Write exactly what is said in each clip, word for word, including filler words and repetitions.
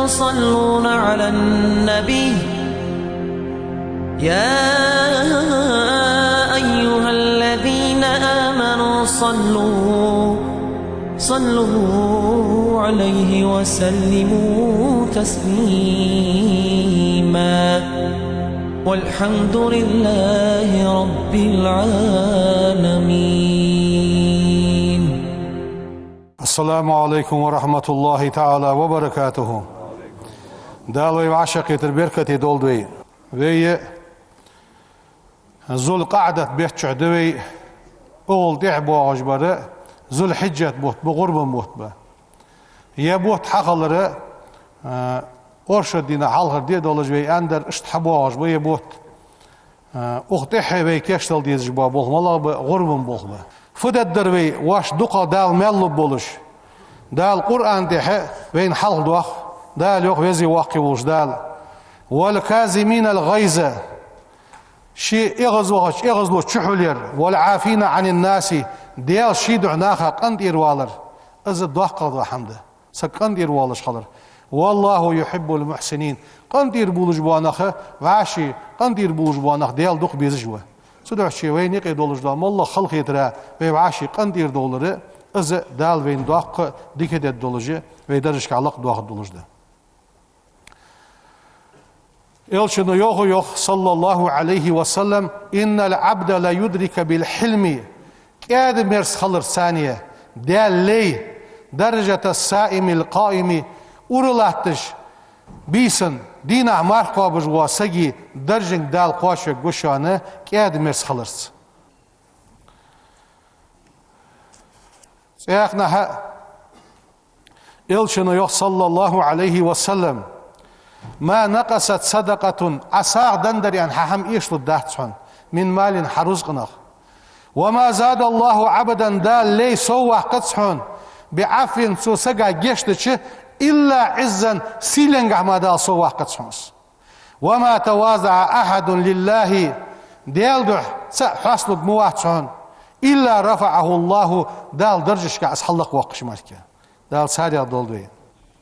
يصلون على النبي، يا أيها الذين آمنوا صلوا، صلوا عليه وسلموا تسليما. والحمد لله رب العالمين. السلام عليكم ورحمة الله تعالى وبركاته. Дала вай вӀашагӀкхетар беркате долда вай. Вай Зуль-КъаӀдат бетта чу да вай, укхул тӀехьа боагӀаш бар Зуль-Хьиджат бутт ба, гӀурбан бутт ба. Ер бутт хьахилар, а, оршот дийнахьа хьалхара ди долаш вай аьннадар, иштта хьабоагӀаш ба ер бутт. А, укх тӀехьа вай кийчдала дезаш бола болх малагӀа ба, гӀурбан болх ба. Фу дергдар вай, воаш дукха Дала маьл лургболаш? Дала Къуръан тӀа вайна хьалхадоах, Дала йоах, Веза-Воккха волча Дала: «والكاظمين الغيظ», ший эгӀазвахача эгӀазло чухьулъяр, «والعافين عن الناس», Даьла ший духьа наха къинтӀера валар, из доккхагӀа дола хӀама да. Саг къинтӀера волаш хилар. «والله يحب المحسنين». КъинтӀера болаш бола нах, вӀаший къинтӀера болаш бола нах Даьла дукха безаш ва. Цудухьа вайна юкъе долаш дола моллагӀа халахетар, вай вӀаший къинтӀера довлар, из Дала вайна доккха дика дергдолаш, вай даржашка лакхдоахаргдолаш да. Элчано йоах, йоах, صلى الله عليه وسلم: «إن العبد ليدرك بالحلم», кӀаьда-мерза хиларца, Даьла лай, «درجة الصائم القائم», ура латташ, бийсан, дийнахьа марха кхобаш вола сага даржанга Дала кхоачавергва шоана кӀаьда-мерза хиларца. ЦӀаькханахьа Элчано йоах, صلى الله عليه وسلم: «ما نقصت صدقة», Ӏа сагӀа деннадар аьнна хьа хӀама эшалургдац хьона, «من مال», хьа рузкъах. «وما زاد الله عبدا», Дала лай сов ваккхац хьона, «بعفو», цу сага гешт дича, «إلا عزا», сийленгахьа мара Дала сов ваккхац хьона. «وما تواضع أحد لله», Даьла духьа цаӀ хьоасталург ма вац хьона, «إلا رفعه الله», Дала даржашка из хьаллакхвоаккхаш мара. Дала царех долда вай.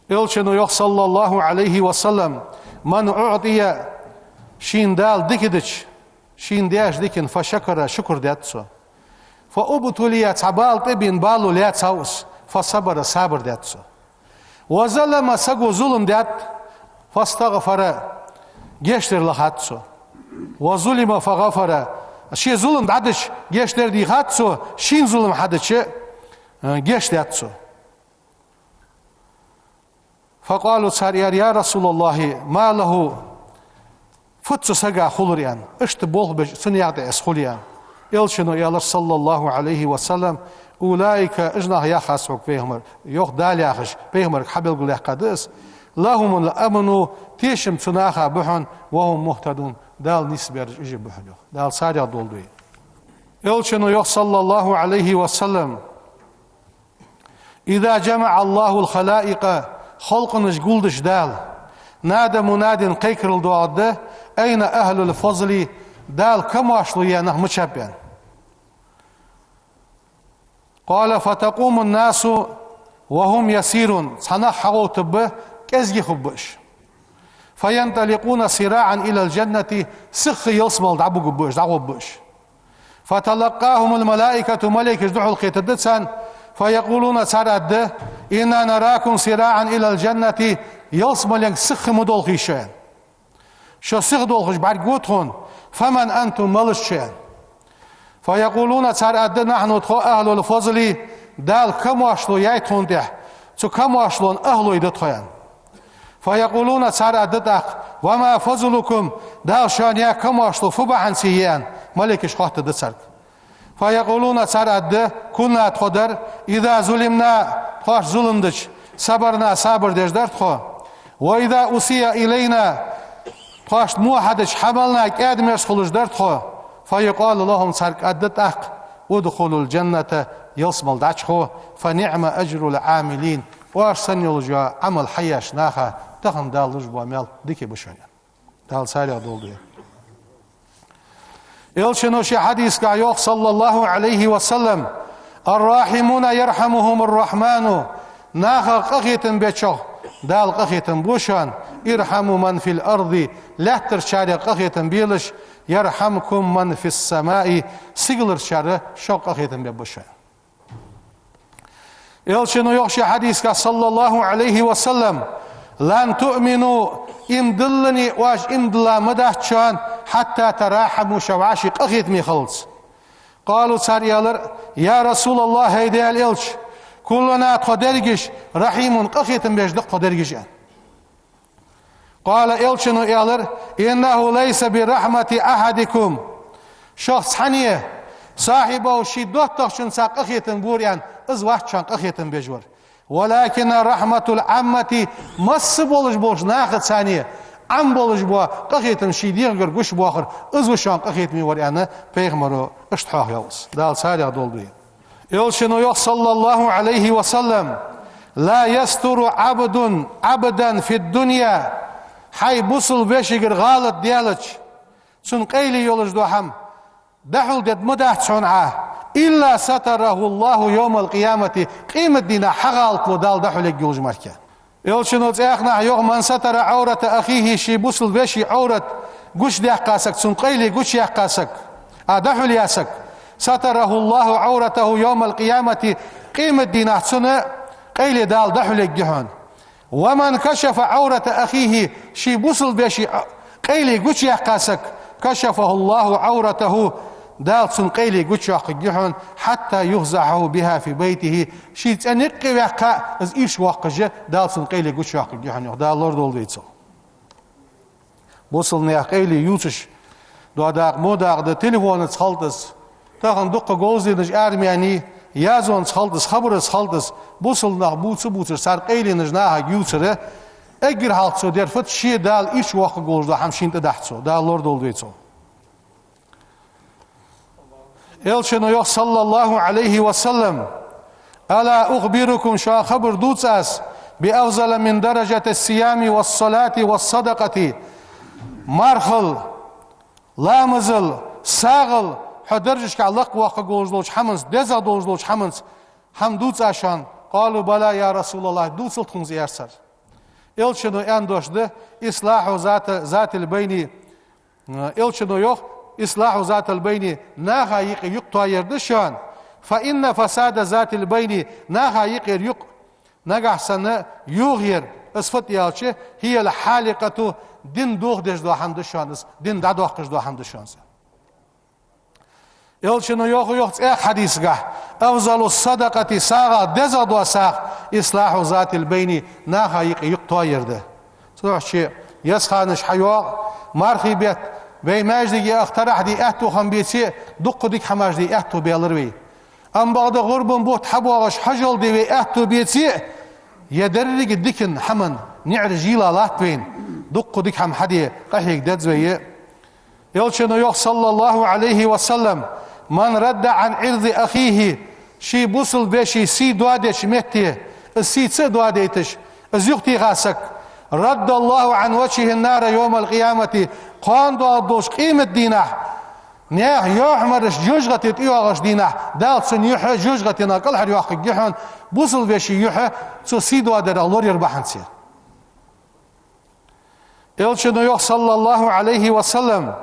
Элчано йоах, صلى الله عليه وسلم: «من أعطي», шийна Дала дика дича, шийна даьча дикан, «فشكر», шукр даьд цо. «فابتلي», цхьа бала тӀабена, бало лаьцав из, «فصبر», сабар даьд цо. «وظلم», саго зулам даьд, «فاستغفر», гешт дар лохад цо. «وظلم فغفر», ше зулам дӀадича, гешт дар дийхад цо, шийна зулам хьадича, э, гешт даьд цо. «فقالوا», цар аьлар: «يا رسول الله، ما له؟» Фуд цу сага хулар аьнна, иштта болх беш, цун юкъе из хуле аьнна. Элчано аьлар, صلى الله عليه وسلم: «أولئك», уж нах яхаш хьога пайхамар, йоах Дала яхаш, пайхамарга хьабелгалъяьккха да из: «لهم الأمن», тешам цу наха ба хьона, «وهم مهتدون», Дала нийсбаьраш уж ба хьона, йоах. Дала царех долда вай. Элчано йоах, صلى الله عليه وسلم: «إذا جمع الله الخلائق», халкъаш гулдича Дала, «نادى مناد», кхайкарал доагӀаргда: «أين أهل الفضل؟», Дала камоаршал яь нах мичаб аьнна. «قال: فتقوم الناس وهم يسير», цхьа нах хьагӀовттаргба, кӀезига хургба уж. «فينطلقون سراعا إلى الجنة», сиха ялсмале дӀабугаргба уж, дӀагӀоргба уж. «فتلقاهم الملائكة», малейкаш духьалкхетаргда царна, «فيقولون», цар аргда: «إنا نراكم سراعا إلى الجنة», ялсмаленга сиха ма долхий шо, аьнна. Шо сиха долхаш бӀаргагу тхона, «فمن أنتم», малаш шо, аьнна. «فيقولون», цар аргда: «نحن», тхо, «أهل الفضل», Дала камоаршал яьй тхона тӀа, цу камоаршалон ахӀлой да тхо, аьнна. «فيقولون», цар аргда тӀаккха: «وما فضلكم؟», Дала шоана яь камоаршал фу бахьанца я, аьнна, малейкаш хоаттаргда царга. «فيقولون», цар аргда: «كنا», тхо дар, «إذا ظلمنا», тхоашта зулам дича, «صبرنا», сабар деш дар тхо, «وإذا أسيء إلينا», тхоашта во хьадича, хьа мел а кӀаьда-мерза хулаш дар тхо. «فيقال لهم», царга аргда тӀаккха: «ادخلوا الجنة», ялсмале дӀачугӀо, «فنعم أجر العاملين», оаш санна йолаш йола Ӏамал хьаеш наха тахан Дала луш бола маьл дика ба шоана. Дала царех долда вай. Элчано ший хьадисагахь йоах, صلى الله عليه وسلم: «الراحمون يرحمهم الرحمن», нахах къахетам бечох Дала къахетам бу шоана, «ارحموا من في الأرض», лаьттарчарех къахетам белаш, «يرحمكم من في السماء», сигаларчар шуга къахетам бергба шоана. Элчано йоах ший хьадисагахь, صلى الله عليه وسلم: «لن تؤمنوا», иман диллане оаш иман дилла ма дац шоана, «حتى تراحموا», шо вӀаши къахетаме хилалца. قالوا, цар аьлар: «يا رسول الله», хӀай Даьла Элча, «كلنا», тхо дерригаш, «رحيم», къахетам беш да тхо дерригаш, аьнна. قال, Элчано аьлар: «إنه ليس برحمة أحدكم». Шух цхьанне, «صاحبه», ший доттагӀчунца къахетам бора, аьнна, из вац шоана къахетам беш вар. «ولكن رحمة العامة», масса болаш болча нахаца, царна Ӏам болаш бола къахетам ший дегӀагара гучабоахар, из ва шоана къахетаме вар, аьнна, пайхамаро иштта хьоахаелар. Дала царех долда вай. Элчано йоах, صلى الله عليه وسلم: «لا يستر عبد عبدا في الدنيا». Хьай бусалба вешийгара гӀалат даьлча, цун къайле йолаш дола хӀама дӀахьулдергда ма дац хьона Ӏа, «إلا ستره الله يوم القيامة», къематдийнахьа хьа гӀалатло Дала дӀахьулъергйолаш мара. Элчано цхьаннахьа йоах: «من ستر عورة أخيه», ший бусалба веший Ӏоврат гучадаьккха саг, цун къайле гучаяьккха саг, а, дӀахьулъяь саг, «ستره الله عورته يوم القيامة», къематдийнахьа цун къайле Дала дӀахьулъергья хьона. «ومن كشف عورة أخيه», ший бусалба веший къайле гучаяьккха саг, «كشفه الله عورته», Дала цун къайле гучайоаккхаргья хьона, «حتى يفضحه بها في بيته», ший цӀен юкъе ваьккха, из ийрча воаккхаш, Дала цун къайле гучайоаккхаргья хьона, йоах. Дала лорадолда вай цох. Бусалба наьха къайле ювцаш дола дакъа во дакъа да, телефонаца хилда из. Тахан дукха говзанчаш, армияни, язонца хилда из, хабарца хилда из. Бусалба нах бувца а бувцаш, цар къайленаш нахага ювцар, эггара хьалха цо дер фуд, ше Дала ийрча воаккхаргволаш дола хӀама шийна тӀадахьа цо. Дала лорадолда вай цох. Элчано йоах, صلى الله عليه وسلم: «ألا أخبركم», шоана хабар дувций аз, «بأفضل من درجة الصيام والصلاة والصدقة». Мархал, ламазал, сагӀал хьо даржашка лакхвоаккхаргволаш долча хӀаманца, дезагӀа долаш долча хӀаманца хӀама дувций аз шоана? «قالوا: بلى يا رسول الله», дувцал тхона из, аьлар цар. Элчано аьнна дош да: «إصلاح ذات، ذات البين». Элчано йоах: «إصلاح ذات البين», наха юкъе юкъ тоаяр да шоана. «فإن فساد ذات البين», наха юкъера юкъ нагахьа санна йохаяр, из фуд аьлча, «هي الحالقة», дин дохадеш дола хӀама да шоана из, дин дӀадоаккхаш дола хӀама да шоана из. Элчано йоах, йоах цхьан хьадисагахь: «أفضل الصدقة», сагӀа, дезагӀа дола сагӀа, «إصلاح ذات البين», наха юкъе юкъ тоаяр да. Цудухьа шоай еза ханаш хьайоагӀа, мархий бетта вай маьждиге аха тарахь де аьттув хинна беце а, дукха дика хӀамаш де аьттув белар вай. Амма бакъда гӀурбан бутт хьабоагӀаш хьажол де вай аьттув беце а, е деррига дикан хӀаман наӀараш йийла латт вайна, дукха дика хӀама хьаде къахьега деза вай. Элчано йоах, صلى الله عليه وسلم: «من رد عن عرض أخيه», ший бусалба веший сий доадеча метте, из сий ца а доадайташ, из юхатеха саг, «رد الله عن وجهه النار يوم القيامة», кхоана доагӀаш долча къематдийнахьа, наьха йоахамараш жожагӀате тӀайоагӀача дийнахьа, Дала цун юхь жожагӀатенах кӀалхарйоаккхаргья хьона, бусалба веший юхь цо сий доадарах лораяр бахьанца. Элчано йоах, صلى الله عليه وسلم: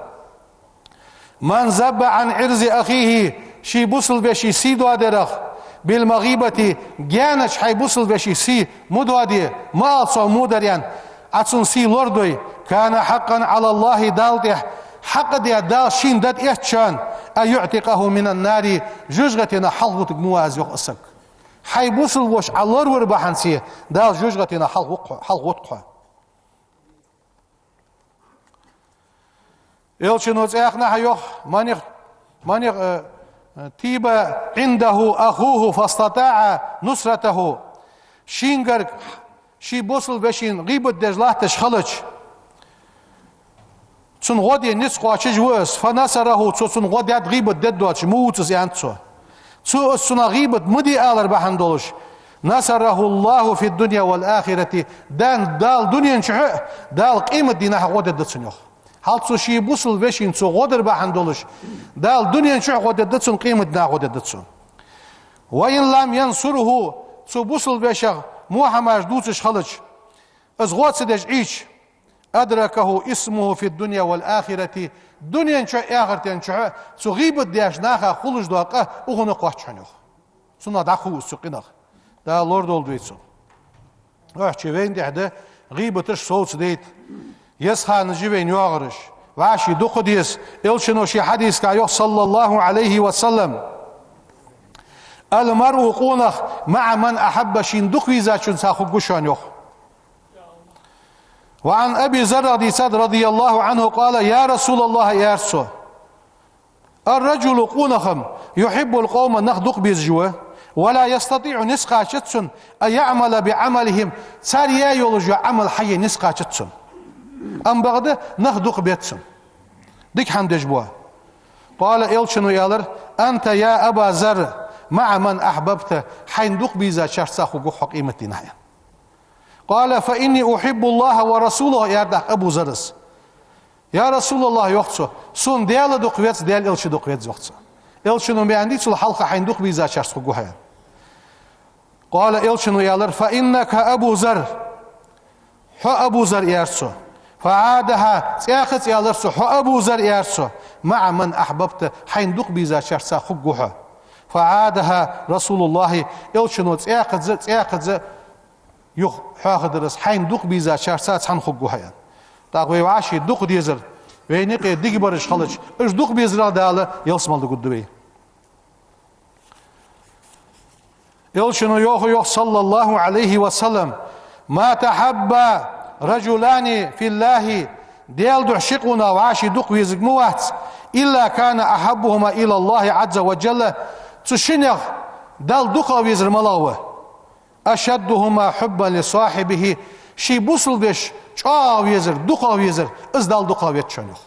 «من ذب عن عرض أخيه», ший бусалба веший сий доадарах, «بالمغيبة», гаьнача хьай бусалба веший сий ма доаде, ма ала цох во дар, аьнна, Ӏа цун сий лорадой, «كان حقا على الله», Далла тӀа хьакъ да, Дала шийна дӀаэц шоана, «أن يعتقه من النار», жожагӀатенах хьалхавутаргва аз, йоах, из саг. Хьай бусалба воша Ӏа лоравар бахьанца Дала жожагӀатенах хьалхаву хьо, хьалхаву хьо. Элчано цхьаннахьа йоах: «من اغ-، من اغ-، э, э, طيب عنده أخوه فاستطاع نصرته». Шийгара ший бусалба вешийна гӀийбат деш латташ хилча, цунна гӀо де низ кхоачаш ва из, «فنصره», цо цунна гӀо даьд, гӀийбат дергдоацаш ма вувц из, аьннад цо. Цо из цунах гӀийбат ма де алар бахьан долаш, «نصره الله في الدنيا والآخرة», Дала, Дала дунен чухь а, Дала къематдийнахьа гӀо дергда цунна, йоах. Хьал цо ший бусалба вешийна цо гӀо дар бахьан долаш, Дала дунен чухь а гӀо дергда цунна, къематдийнахьа гӀо дергда цунна. «وإن لم ينصره», цу бусалба вешах во хӀамаш дувцаш хилча, Из гӀо ца деш Ӏийча, أدركه إثمه في الدنيا والآخرة, дунен чу а, ахартен чу а цу гӀийбат деш наха хулаш дола къа укхунна кхоач хьона, йоах. Цунах дӀаху из цу къинах. Дала лорадолда вай цунах. Охьчи вайна тӀехь да гӀийбаташ совцадайта. Еза ханаш я вайна йоагӀараш. ВӀаший дукха деза. Элчано ший хьадисагахь йоах, صلى الله عليه وسلم: المرء, къонах, مع من أحب, шийна дукха везачунца хургва шоана, йоах. وعن أبي ذر, дийцад, رضي الله عنه قال: يا رسول الله, аьлар цо, الرجل, къонах-м, يحب القوم, нах дукха безаш ва, ولا يستطيع, низ кхоачац цунна, أن يعمل بعملهم, цар яь йолаш йола Ӏамал хьае низ кхоачац цунна. Амма бакъда нах дукха беза цунна. Дика хӀама деш бола. قال, Элчано аьлар: أنت يا أبا ذر مع من أحببت, хьайна дукха безачарца хургва хьо къематдийнахьа. قال: فإني أحب الله ورسوله, аьлар тӀаккха Абу Зарра. Я РасулаллахӀ, йоах цо, сона Даьла дукха веза, Даьла Элча дукха веза, йоах цо. Элчано ма аьннадий цул хьалха хьайна дукха безачарца хургва хьо, аьнна. قال, Элчано аьлар: فإنك أبو ذر. Хьо Абу Зар, аьлар цо. فعادها, цӀаькхаза аьлар цо, хьо Абу Зар, аьлар цо, مع من أحببت, хьайна дукха безачарца хургва хьо. فعادها رسول الله, Элчано цӀаькхаза, цӀаькхаза юха хьоахадаьр из, хьайна дукха безачарца цхьана хургва хьо, аьнна. ТӀаккха вай вӀаший дукха дезар, вайна юкъе дика бараш хилча, уж дукха безарах Дала ялсмала дӀагургда вай. Элчано йоах, йоах, صلى الله عليه وسلم: ما تحابا رجلان في الله, Даьла духьа ши къонах вӀаший дукха везарг ма вац, إلا كان أحبهما إلى الله عز وجل, цу шиннех Далла дукхагӀа везар малагӀа ва? أشدهما حبا لصاحبه, ший бусалба вешийна чӀоагӀа везар, дукхагӀа везар, из Далла дукхагӀа веза шоана, йоах.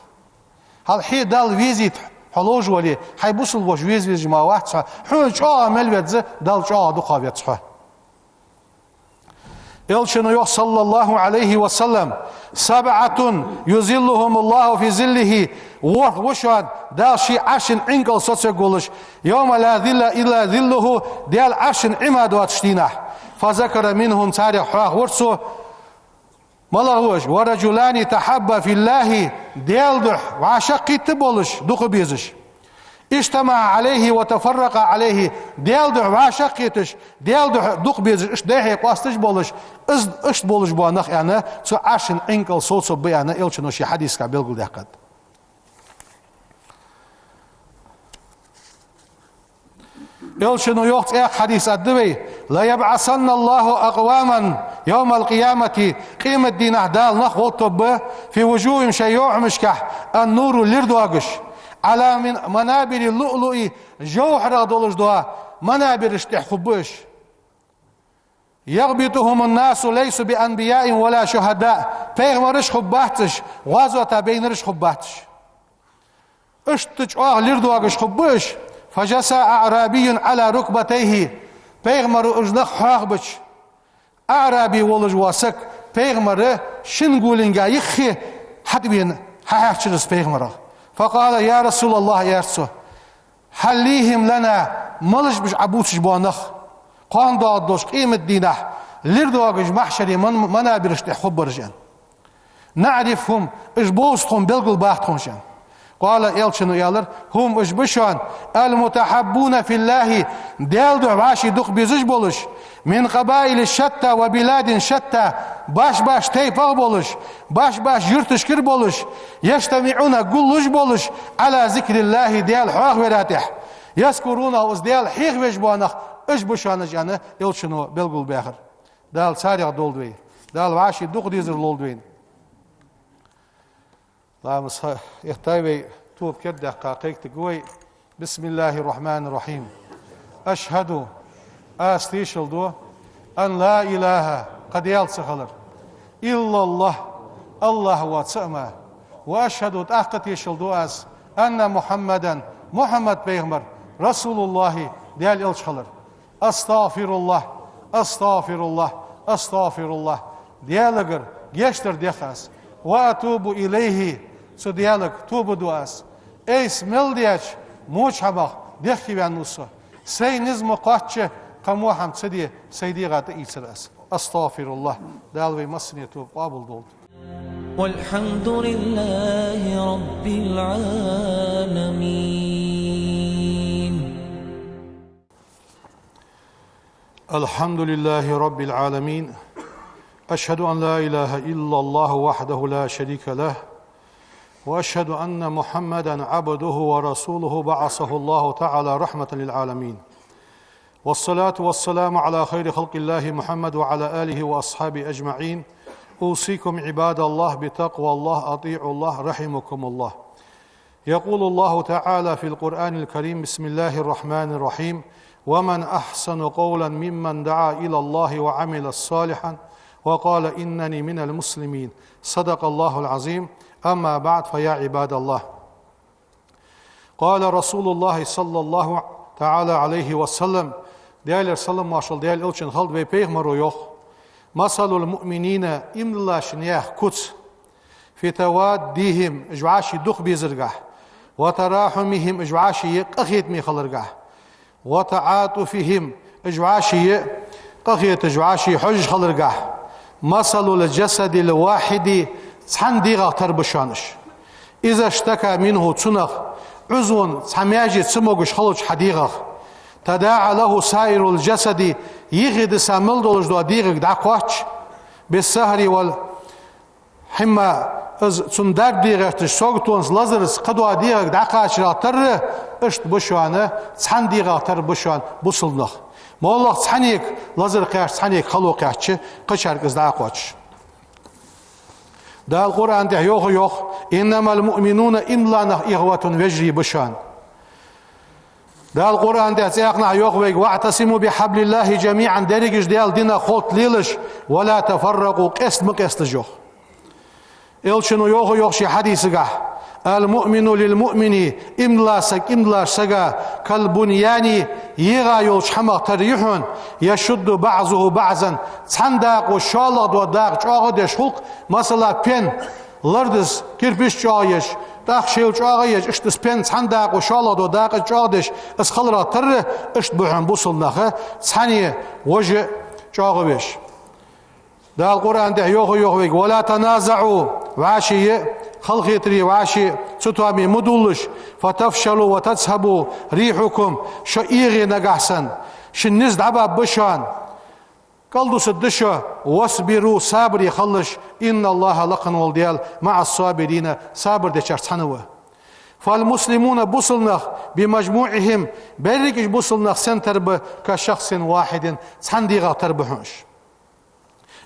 Хьал хье Далла везийта хьо ловш вале, хьай бусалба воша веза везаш ма вац хьо, хьона чӀоагӀа мел веза, Далла чӀоагӀа дукхагӀа веза хьо. Элчано йоах, صلى الله عليه وسلم: سبعة يظلهم الله في ظله, ворхӀ ва шоана Дала ший Ӏаршан Ӏин кӀал соцаргволаш, يوم لا ظل إلا ظله, Даьла Ӏаршан Ӏин ма доацача дийнахьа. فذكر منهم, царех хьоахавир цо, малагӀа ва уж: ورجلان تحابا في الله, Даьла духьа вӀашагӀкхийтта болаш, дукха безаш, اجتمعا عليه وتفرقا عليه, Даьла духьа вӀашагӀкхеташ, Даьла духьа дукха безаш, иштта дехьа къоасташ болаш, из, иштта болаш бола нах, аьнна, цу Ӏаршан Ӏин кӀал совцаргба, аьнна, Элчано ший хьадисагахь белгалдаьккхад. Элчано йоах, цхьаькха хьадис аргда вай: ليبعثن الله أقواما يوم القيامة, къематдийнахьа Дала нах гӀовттаргба, في وجوههم, шоай йовхьамашкахь, النور, лир доагаш, على من-, منابر اللؤلؤ, жовхьарах долаш дола манабираш тӀа хургба уж. يغبطهم الناس ليسوا بأنبياء ولا شهداء, пайхамараш хургбац уж, гӀазота байнараш хургбац уж. Иштта чӀоагӀа лир доагаш хургба уж. فجثى أعرابي على ركبتيه, пайхамара уж нах хьоахабича, аӀраби волаш вола саг пайхамара шин гулинга юххе хьатӀавена, хьахьаьрчар из пайхамарах. فقال: يا رسول الله, аьлар цо, حلهم لنا, малаш ба уж Ӏа бувцаш бола нах, кхоана доагӀаргдолча къематдийнахьа лир доагаш махьшаре ман-, манабираш тӀа хургбараш, аьнна. نعرفهم, уж ба-кх тхона, белгалбаккха тхона уж, аьнна. قال, Элчано аьлар: هم, уж ба шоана, المتحابون في الله, Даьла духьа вӀаший дукха безаш болаш, من قبائل شتى وبلاد شتى, баш-баш тайпах болаш, баш-баш юрташкара болаш, يجتمعون, гуллуш болаш, على ذكر الله, Даьла хьоахавара тӀа, يذكرونه, из Даьла хьоахавеш бола нах, уж ба шоана уж, аьнна, Элчано белгалбаьхар. Дала царех долда вай. Дала вӀаший дукха дезар лолда вайна. Ламаз хьаэттай вай, тоба кердадаьккха кхайкадергда вай. بسم الله الرحمن الرحيم. أشهد, аз тешал ду, أن لا إله, кхы Даьла ца хилар, إلا الله, АллахӀ воацача мара, وأشهد, тӀаккха тешал ду аз, أن محمدا, Мухьаммад пайхамар, رسول الله, Даьла Элча хилар. أستغفر الله، أستغفر الله، أستغفر الله. Даьлагара гешт дар дех аз. وأتوب إليه, цу Даьлага тоба ду аз. Айса мел даьча воча хӀамах дехкеваьнна ва со. Сай низ ма кхоачча, кхы во хӀама ца де, сай дегӀа тӀаийцар аз. أستغفر الله. Дала вай массане тоба къоабал долда. والحمد لله رب العالمين. الحمد لله رب العالمين. أشهد أن لا إله إلا الله وحده لا شريك له، وأشهد أن محمدا عبده ورسوله بعثه الله تعالى رحمة للعالمين. والصلاة والسلام على خير خلق الله محمد وعلى آله وأصحابه أجمعين. أوصيكم عباد الله بتقوى الله، أطيعوا الله، رحمكم الله. يقول الله تعالى في القرآن الكريم: بسم الله الرحمن الرحيم: ومن أحسن قولا ممن دعا إلى الله وعمل صالحا وقال إنني من المسلمين. صدق الله العظيم. أما بعد، فيا عباد الله. قال رسول الله صلى الله تعالى عليه وسلم. Даьлера салам-моаршал Даьла элчанна хилда, вай пайхамаро йоах: مثل المؤمنين, иман диллача наьха куц, في توادهم, уж вӀаши дукха безаргахь, وتراحمهم, уж вӀаши къахетаме хиларгахь, وتعاطفهم, уж вӀаши къахеташ, вӀаши хьожаш хиларгахь, مثل الجسد الواحد, цхьан дегӀах тара ба шоана уж. إذا اشتكى منه, цунах, عضو, цхьа маьже ца могаш хилча хьа дегӀах, تداعى له سائر الجسد, юхедиса мел долаш дола дегӀага дӀакхоач, بالسهر والحمى, из цун дарба де гӀерташ, саготонца, лазарца кхыдола дегӀага дӀакхачарах тара, иштта ба шоана, цхьан дегӀах тара ба шоана бусалба нах. МоллагӀа цхьаннега лазар кхаьчача, цхьаннега хало кхаьчача, кхычарга из дӀакхоачаш. Дала Къуръан тӀа йоах, йоах: إنما المؤمنون, иман дилла нах, إخوة, вежарий ба шоана. Дала Къуръан тӀа цхьаькханахьа йоах вайга: واعتصموا بحبل الله جميعا, дерригаш Даьла динах холта лелаш, ولا تفرقوا, къеста ма къесталаш, йоах. Элчано йоах, йоах ший хьадисагахь: المؤمن للمؤمن, иман дилла саг иман диллача сага, كالبنيان, йоагӀа йолча хӀамах тара я хьона, يشد بعضه بعضا, цхьан дакъо шоллагӀа дола дакъа чӀоагӀа деш хул-кх, масала, пен, лардас кирпич чӀоагӀа еш, тӀаккха шел чӀоагӀа еш, иштта из пен цхьан дакъо шоллагӀа дола дакъа чӀоагӀа деш, из хиларах тара, иштта ба хьона бусалба нах, цхьанне вож чӀоагӀа веш. Дала Къуръан тӀа йоах, йоах вайга: ولا تنازعوا, вӀаши халахетаре, вӀаши цатоаме ма дуллаш, فتفشلوا وتذهب ريحكم, шо эгӀе нагахь санна, шун низ дӀабаргба шоана, кӀалдусаргда шо, واصبروا, сабаре хилалаш, إن الله, лакха вола Даьла, مع الصابرين, сабар дечарца цхьана ва. فالمسلمون, бусалба нах, بمجموعهم, берригаш бусалба нах сенна тара ба, كشخص واحد, цхьан дегӀах тара ба хьона уж.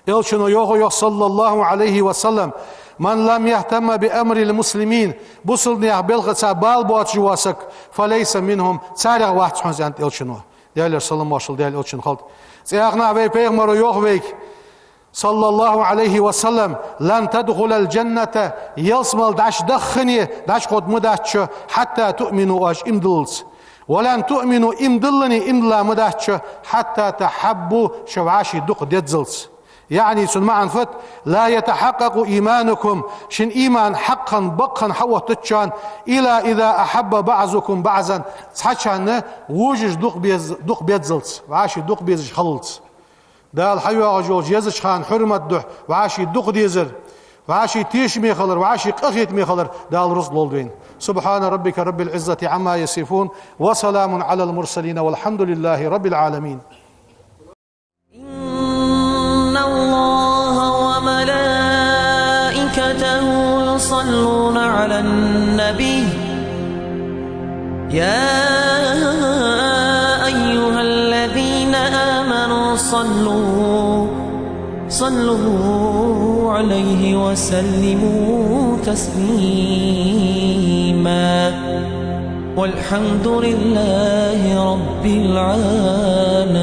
Элчано йоах, йоах, صلى الله عليه وسلم: من لم يهتم بأمر المسلمين, бусалба наьха балхаца бала боацаш вола саг, فليس منهم, царех вац хьона из, аьннад Элчано. Даьлера салам-моаршал Даьла элчанна хилда. Цхьаькханахьа вай пайхамаро йоах вайга, صلى الله عليه وسلم: لن تدخل الجنة, ялсмала дӀачудаххане, дӀачукхувргма дац шо, حتى تؤمنوا, оаш иман диллалца. ولن تؤمنوا, иман диллане, иман дилла ма дац шо, حتى تحابوا, шо вӀаши дукха деззалца. يعني, цун маӀан фуд: لا يتحقق إيمانكم, шун иман хьакъ хинна, бакъ хинна хьаоттац шоана, إلا إذا أحب بعضكم بعضا, цхьачарна вожаш дукха беза-, дукха беззалца, вӀаши дукха безаш хилалца. Дала хьайоагӀаш йолча езача хана хьурмат духьа вӀаши дукха дезар, вӀаши тешаме хилар, вӀаши къахетаме хилар Дала рузкъа лолда вайна. سبحان ربك رب العزة عما يصفون، وسلام على المرسلين، والحمد لله رب العالمين. إن الله وملائكته يصلون على النبي. يا أيها الذين آمنوا صلوا، صلوا عليه وسلموا تسليما. والحمد لله رب العالمين.